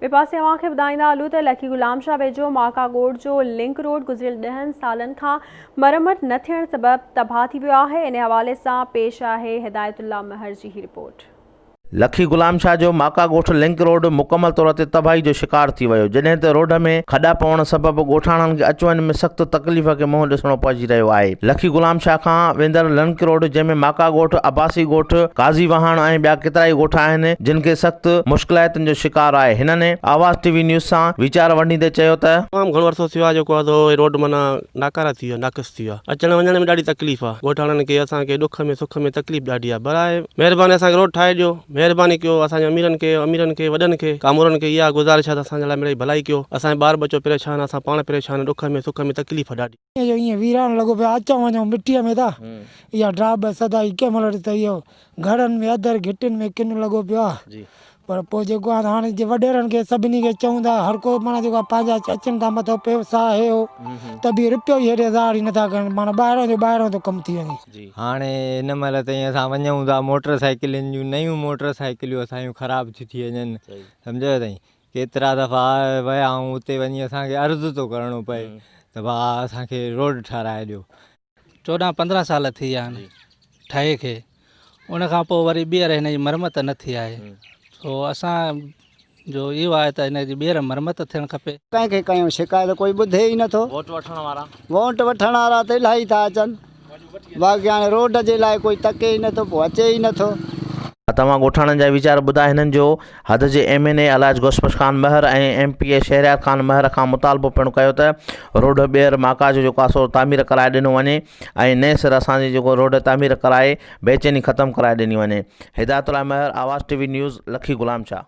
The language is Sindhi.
ٻئي پاسي اوهان کي ٻڌائيندا هلون ته لکي غلام شاهه ويجهو ماڪا ڳوٺ جو لنڪ روڊ گذريل ڏهن سالن کان مرمت نه ٿيڻ سبب تباهه ٿي ويو آهي ان حوالي سان پيش آهي هدايت الله مهر جي هي رپورٽ. لکي غلام شاهه جو ماڪا ڳوٺ لنڪ روڊ مڪمل طور تي تباهي جو شڪار ٿي ويو جڏهن ته روڊ ۾ کڏا پوڻ سبب ڳوٺاڻن کي اچ وڃ ۾ سخت تڪليف کي منهن ڏسڻو پئجي رهيو آهي لکي غلام شاهه کان ويندڙ لنڪ روڊ جنهن ۾ ماڪا ڳوٺ عباسي ڳوٺ قاضي واهڻ ۽ ٻيا ڪيترائي ڳوٺ آهن جن کي سخت مشڪلاتن جو شڪار آهي هنن آواز ٽي وي نيوز سان ويچار ونڊيندي چيو ته. تمام گهڻو عرصو ٿيو آهي جيڪو آهي سو هي روڊ معنيٰ ناڪاره ٿي ويو آهي ناقص ٿي ويو آهي اچڻ وڃڻ ۾ ڏاڍي تڪليف آهي ڳوٺاڻن کي اسان کي ڏک ۾ سک ۾ تڪليف ڏاڍي آهي براء مهرباني اسان کي روڊ ٺاهي ڏيو مهرباني ڪيو اسان جي اميرن کي اميرن کي وڏن کي ڪامورن کي اها گذارش آهي ته اسان جي لاء مڙئي ڀلائي ڪيو اسان جو ٻار ٻچو پريشان آهي اسان پاڻ پريشان آهيون ڏک ۾ سک ۾ تڪليف آهي ڏاڍي. اهو ائين ويران لڳو پيو آهي، اچون وڃون مٽيء ۾ ٿا. اها ڊاٻ سدائين ڪنهن مهل ڏس ته اهو گهڙن ۾ اڌر گهٽين ۾ ڪن لڳو پيو آهي. پر پوء جيڪو آهي هاڻي جي وڏيرن کي سڀني کي چئون ٿا هر ڪو معنيٰ جيڪو آهي پنهنجا اچن ٿا مٿو پئسا هي هو ته به رپيو ئي هيڏي ظاهر ئي نٿا ڪرن معنيٰ ٻاهران جو ٻاهران ٿو ڪم ٿي وڃي. هاڻي هن مهل تائين اسان وڃون ٿا موٽر سائيڪلين جون نيون موٽر سائيڪليون اسان جون خراب ٿيون ٿي وڃن سمجهيو سائين ڪيترا دفعا ويا آهيون اتي وڃي اسان کي عرض ٿو ڪرڻو پئي ته ڀاء اسان کي روڊ ٺهرائي ڏيو. 14 15 سال ٿي ويا آهن ٺهي کي ان کان پوء وري ٻيهر هن جي مرمت نه ٿي آهي سو اسان جو اهو آهي ته هن جي ٻيهر مرمت ٿيڻ کپي. ڪنهن کي ڪيون شڪايت ڪوئي ٻڌي ئي نٿو. ووٽ وٺڻ وارا. ووٽ وٺڻ وارا ته الاهي ٿا اچن. باقي هاڻي روڊ جي لاء ڪوئي تڪي ئي نٿو پوء اچي ئي نٿو. توهان ڳوٺاڻن جا ويچار ٻڌا هنن جو حد جي M N A Alhaj Ghaus Bakhsh Khan Mahar ۽ M P A Shehryar Khan Mahar کان مطالبو پڻ ڪيو ته روڊ ٻيهر ماڪا جو جيڪو آهي سو تعمير ڪرائي ڏنو وڃي ۽ نئين سر اسان جي جيڪو روڊ تعمير ڪرائي بيچيني ختم ڪرائي ڏني وڃي Hidayat Ullah Mahar Awaz T V news Lakhi Ghulam Shah.